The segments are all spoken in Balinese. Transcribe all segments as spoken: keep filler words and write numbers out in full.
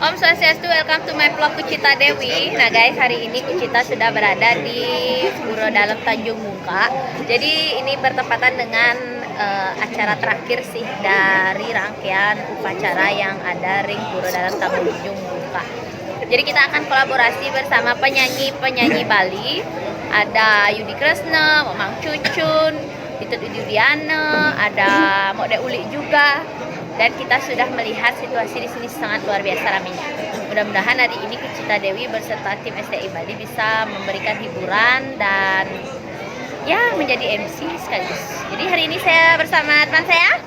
Om Swastiastu, welcome to my vlog Kucita Dewi. Nah guys, hari ini Kucita sudah berada di Pura Dalem Tanjung Bungka. Jadi ini bertepatan dengan eh, acara terakhir sih dari rangkaian upacara yang ada ring Pura Dalem Tanjung Bungka. Jadi kita akan kolaborasi bersama penyanyi-penyanyi Bali. Ada Yudi Kresna, Mang Cucun, Ditut Widiana, ada Mok Dek Ulik juga. Dan kita sudah melihat situasi di sini sangat luar biasa ramenya. Mudah-mudahan hari ini Kucita Dewi berserta tim S T I Bali bisa memberikan hiburan dan ya menjadi M C sekaligus. Jadi hari ini saya bersama teman saya.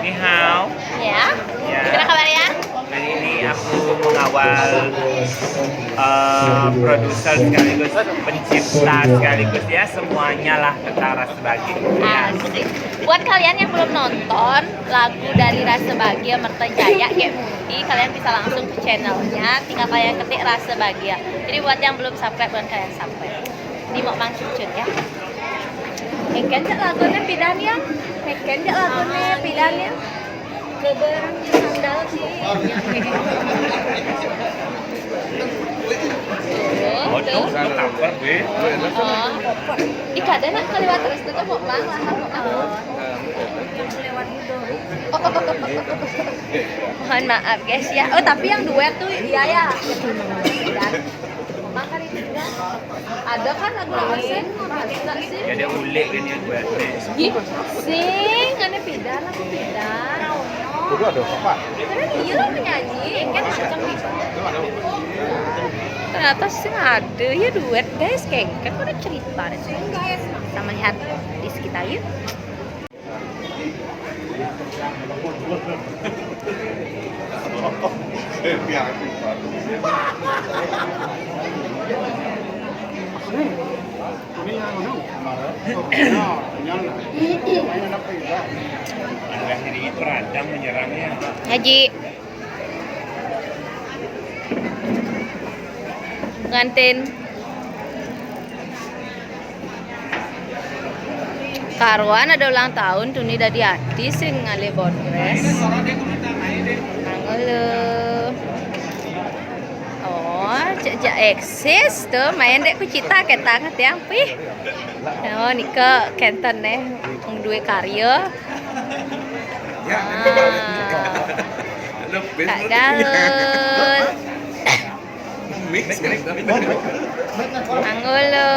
Ni hao. Ya. Ya. Gimana kabarnya? Hari ini aku mengawal eh, produser sekaligus pencipta sekaligus ya semuanya lah kata Rasa Bahagia. Ya. Asik. Buat kalian yang belum nonton lagu dari Rasa Bahagia Merta Jaya kayak Mundi, kalian bisa langsung ke channelnya, tinggal kalian ketik Rasa Bahagia. Jadi buat yang belum subscribe, buat kalian subscribe. Ini mau Mang Cucun ya. Engken cek lagunya pidan ya. Engken cek lagunya pidan ya. Keberang sandal sih. Waduh, tampar gue. Oh. Di kada nak kaliwat terus tuh mau Mang lah. Mohon maaf guys ya. Oh tapi yang duet tuh iya ya. Pidan. Makan ini juga. Ada kan lagu asing? Ada sih. Ya ada ulik kan yang buat. Ih, sing, ada pidan, lagu pidan. Itu ada apa? Karena dia lah penyanyi, kan macam gitu. Ternyata sih ada ya duet guys, kayak kan ada cerita deh. Kita melihat di sekitar yuk. Akhir ini perancang menyerangnya. Haji. Pengantin. Karuan ada ulang tahun tuh nih dari artis sing ngalih bodres. Halo. Oh, cek cek eksis tuh main dek Kucita ketang tiang pih. Oh, nika kenten nih dua karya. Ah. Kak Galul. Mix. Angulo.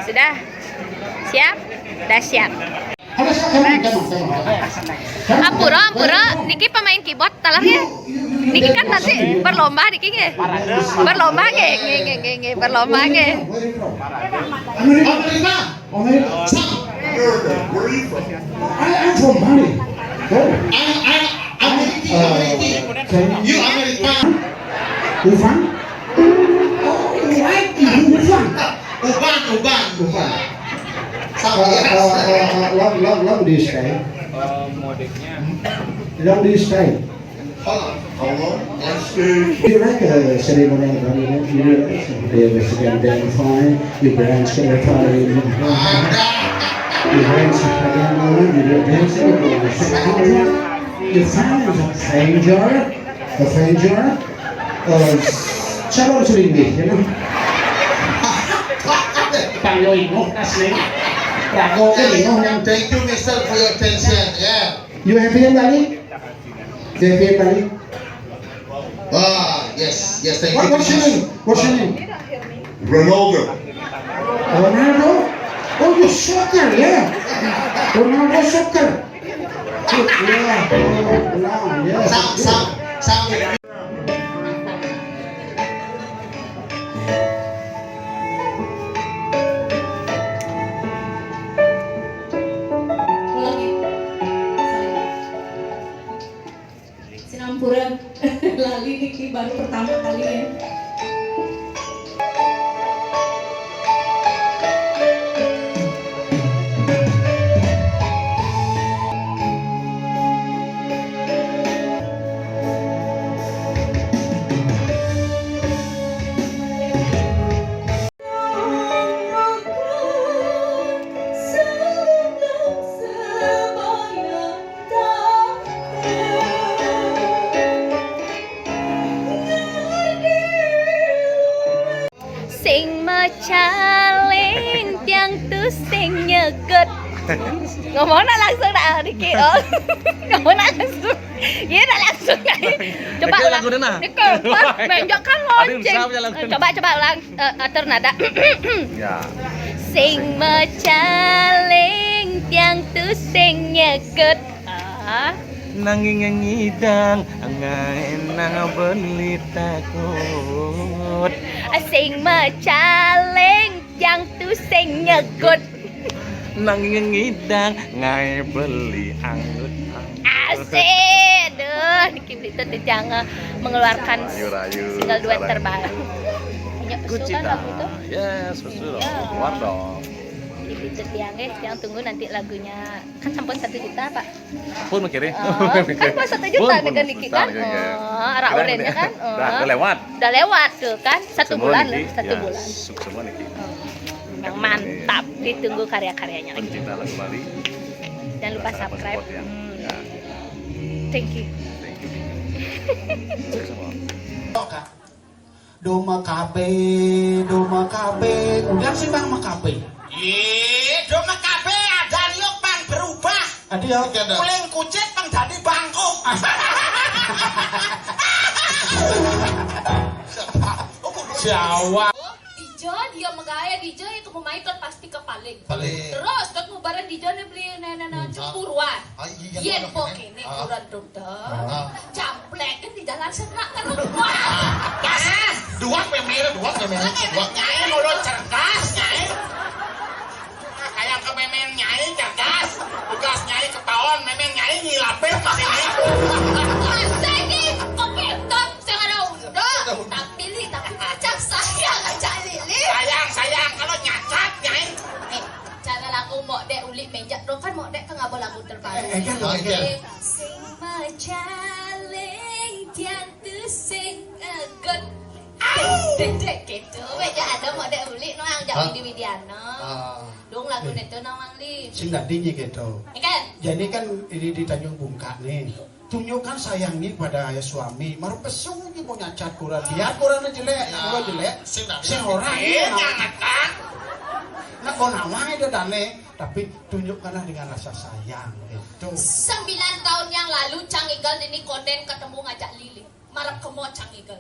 Sudah? Siap? Dah siap. Ampura, ampura, niki pemain keyboard talang ya. Niki kan nanti berlomba niki nggih. Berlomba nggih, nggih, nggih, nggih, nggih, berlomba nggih. Amerika. Amerika. Sam, where, where are you from? I am from Bali. Oh. I, I, Amerika, Amerika. You Amerika. Ufan? Oh, you like Ufan? Uban, uban, uban. Sama uh, ya. Uh, uh, uh, long, long, long do you stay? Uh, modeknya. Long do you stay? Hold on, hold on. Let's do. You like a ceremonial government? You realize you have a second dance fine. You dance to the party. You dance again, you do dance. You find a stranger, a stranger. Uh, Shalom Sulimbi, you know. Pang yo imo, asli. Pang yo imo. Thank you, Mister, for your attention. Yeah. You happy in Bali? You happy in Bali? Ah, yes, yes, thank you. What's your name? What's your name? Ronaldo. Ronaldo? Oh, you soccer, yeah. Ronaldo soccer. Yeah, oh, Ronaldo, yeah. Sam, Sam, Sam. Sinampura. Lali niki baru pertama kali ya. Tu sing nyegut. Ngomong nak langsung nak, Diki? Oh. Ngomong nak langsung. Iya, nak langsung. Coba ulang. Lagu mana? Nika, pas menjak kan lonceng. Coba, coba ulang. Eh, atur nada. Ya. Sing macaling tiang tu sing nyegut. Ah. Nanging ngidang ngae nang beli takut. Sing macaling tiang tu sing nyegut. Nanging ngidang ngae beli anggut. Asik. Duh, Diki Belitut titiang mengeluarkan single duet terbaru. Punya usul kan lagu itu? Yes, usul. Keluar dong. Diki Belitut tiang, eh, tiang tunggu nanti lagunya. Kan sampun satu juta, Pak. Pun mikirin. Oh, kan pas satu juta nih kan niki kan? Oh, arah oranye kan? Oh. Udah lewat. Udah lewat tuh kan? Satu bulan loh, satu bulan. Semua niki. Yang mantap, ditunggu karya-karyanya lagi. Pencinta lagu Bali. Jangan lupa subscribe. Hmm. Ya. Thank you. Thank you. Sukses semua. Doma kabeh, doma kabeh. Udah sih, Bang, makabe. Ih, doma kabeh, ada liuk, Bang, berubah. Ada ya? Uling kucit, Bang, jadi bangkok. Jawa. Dija, dia megawe, Dija itu memaikot pasti ke paling. Paling. Terus, terus mubaran Dija nih beli nenek-nenek cemburuan. Ah, iya, iya. Yen po kene kurang dodol. Ah. Jamplek kan di jalan serak kan. Wah. Pas. Dua pemir, dua pemir. Dua nyai mulut cerdas, nyai. Kayak ke memen nyai cerdas. Tugas nyai ketahuan, memen nyai ngilapin ke sini. Masa ini kok ketok sing ada udah. Tapi li, tapi kacang sayang aja, Lili. Sayang, sayang, kalau nyacat, nyai. Eh, cara lagu Mok Dek Ulik Menjak tu kan Mok Dek kan ngaba lagu terbaru. Eh, eh, kan, oh, iya. Sing macaling tiang tu sing ngegut. Dek, dek, gitu. Weh, jak ada Mok Dek Ulik nuang jak Widi Widiana. Ah. Dong lagu neto nuang Li. Sing dadi nyi gitu. Kan? Jadi kan ini di Tanjung Bungka nih. Tunjukkan sayangnya pada ayah suami. Maru pesu ni mau nyacat kurang. Dia kurangnya jelek, kurang jelek. Sing ora. Iya, jangan. Nak kau nawang itu dane, tapi tunjukkanlah dengan rasa sayang itu. Sembilan tahun yang lalu Cang Igal ini konden ketemu ngajak Lili. Marep kemo Cang Igal.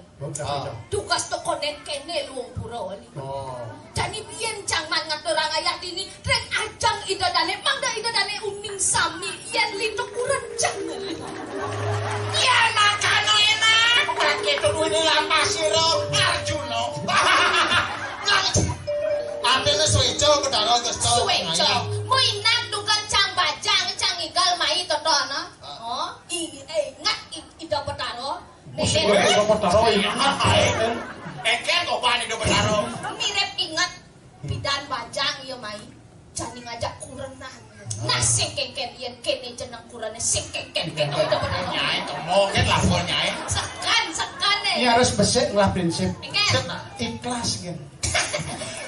Tugas tu konden kene luung pura ni. Oh. Jani biyen Cang Man ngaturang ayah dini, ring ajeng Ida Dane, mangda Ida Dane uning sami, yen lintekuran Cang Igal. Yen makana enak, tak ketu duwene lampah sira, Arjuna. Artine suweca Betara Gesta. Suweca. Mu inak dukan Cang Bajang, Cang Igal mai totono. Oh, i-, eh, ingat i-, Ida Betara. Musik Ida Betara ingat ae. Eker kok Ida Betara. Mirip inget bidan bajang iya mai. Jani ngajak kurenan. Nah, sing kengken yen kene jeneng kurene sing kengken kene Ida Betara. Nyai temo kan lapor nyai. Sekan, sekan e. Ini harus besik ngelah prinsip. Ikhlas kan.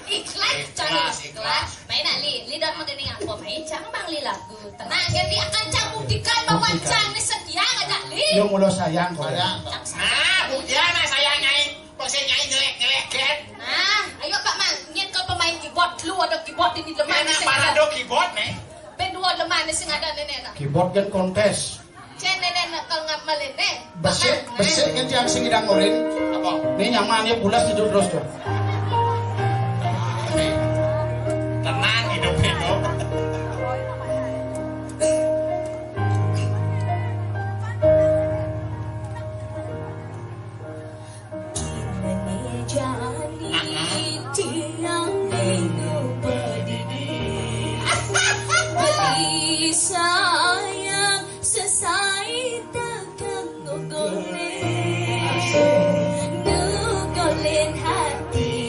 Ikhlas, cara ikhlas. Main ali, li dak mageni apa main Cang Bang Li lagu. Tenang, jadi akan Cang buktikan bahwa Cang ni setia ngajak Li. Yo mula sayang kok. Sayang. Cang sayang. Ah, buktian lah sayang nyai. Kok saya nyai nyelek-nyelek kan? Nah, ayo Pak Man, nyet ke pemain keyboard lu ada keyboard ini demen. Mana parado keyboard nih? Ben dua demen sing ada nenek nak. Keyboard kan kontes. Cen nenek nak kalau ngap malene. Besik, besik kan tiang sing idang orin. Apa? Ini nyaman ya bulas tidur terus tuh. Tenang hidupnya tuh. Jani tiang minggu pedidi. Beli sayang sesai tekan ngugulin. Ngugulin hati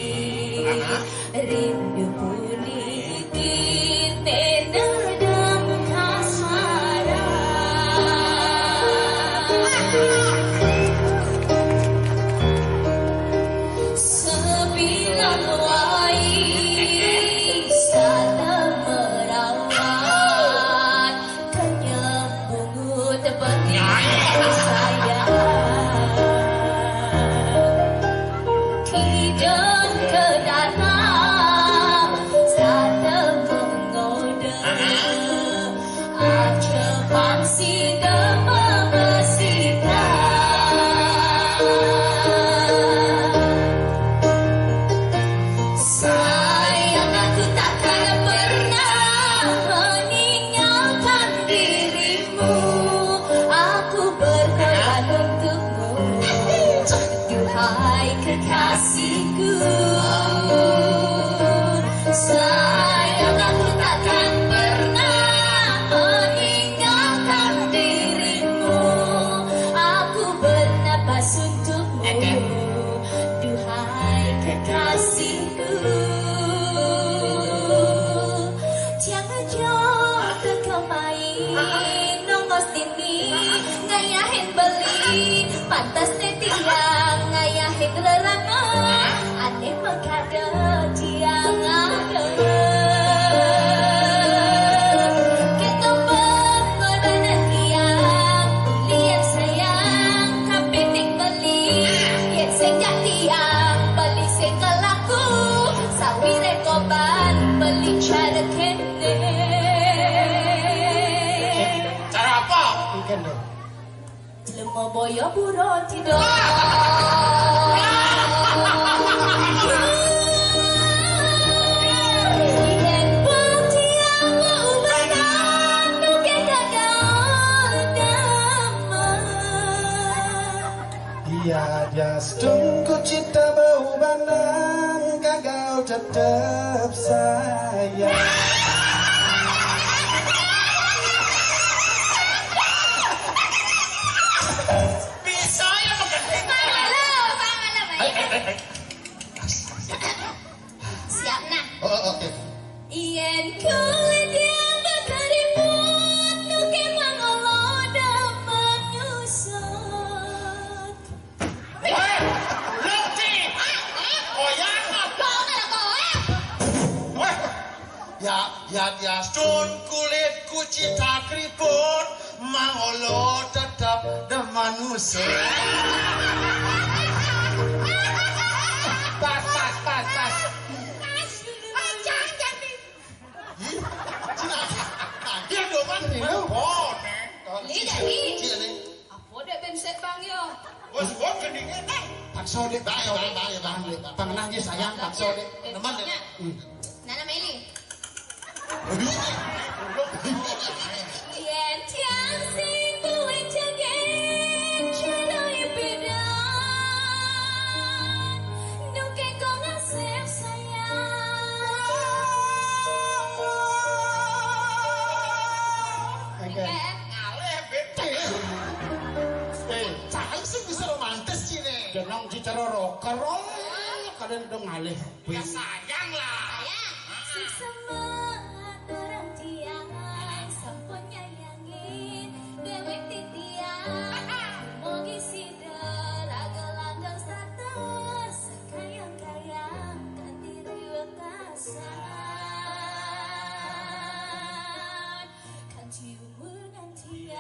Pantes ne tiang ngayahin rerama, ane makada tiang ngadeg. Ketombe ngorbanan tiang, lian sayang kapitik beli. Yen sing jak tiang beli sing kelaku, sawire koban beli cara kene. Cara apa? Ikan deh. Lemo boyo buro tido. Yen pati aku ubanan, nuke kagak demen. Iya, dia setung ku cinta bau banan, kagak tetep sayang. Bisa ya, Pak? Malu, Pak, malu, Pak. Siap, nah. Oh, oke. Yen kulit yang berkeriput, nuke mangolo demen nyusut. Weh, lu, Ci. Goyang. Kok nggak goyang? Weh. Ya, ya, ya, sun kulit kuci tak keriput, mangolo tetap demen ngusut. Pas, pas, pas, pas. Ih, Cina. Nanti ada mana? Ini lu. Oh, Neng. Ini dari. Cina, Neng. Apa dek ben set bang yo? Wes, wes, gendingnya, Neng. Paksa dek, paksa dek. Bang, bang, bang, bang, bang. Pangenah aja sayang, paksa dek. Teman dek. Ya. Hmm. Nana Meli. Aduh. Yen tiang sing duwe jagen, jero ipidan. Nuke kok ngasih sayang. Oke. Oke. Ngalih, Beb. Eh, cai sing bisa romantis, Cine. Jeneng cicara rocker, oh, kalian udah ngalih. Ya, sayang lah. Sayang. Sing semangat orang tiang, sampun nyayangin dewek titiang. Mugi sida raga langgeng status, kayang-kayang kanthi riwekasan. Kanthi umur nganti